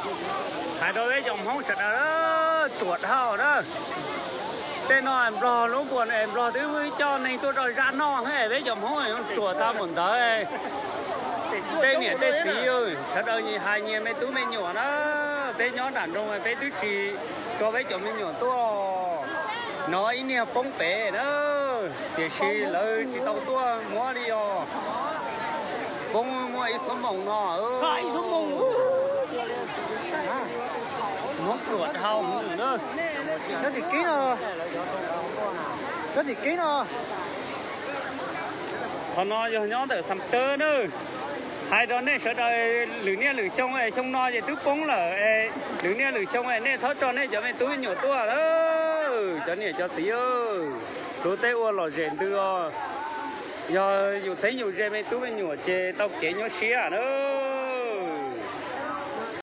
Hais rau peb cov Hmoob sawv daws, ruam dhau na. Tej no Nplog lub npuas, Nplog twb coj neeg tuaj rau zaj noj, peb cov Hmoob ruam tau mus ntawd. Tej niam tej txiv, sawv daws hais nyias me tub me nyuam na, peb nyob nram nroog peb twb tsis tso peb cov me nyuam tuaj, hnov ib niag poob pem na, tiam sis lawv tsis tau tuaj muab li os. Poob muaj ib xuab moos no. Hmoob ruam dhau na. Nyob tim keeb no, nyob tim keeb no. Qhov no yog nyob ntawm Xam Tawb na. Hais rau nej sawv daws, lwm niaj lwm xyoo es xyoo no ces twb poob lawm es lwm niaj lwm xyoo es nej txhob tso nej cov me tub me nyuam tuaj lawm, cov niam cov txiv. Tus tej ua lom zem ntws os, yog yus txheeb yus ze me tub me nyuam ces tau kev nyuaj siab na.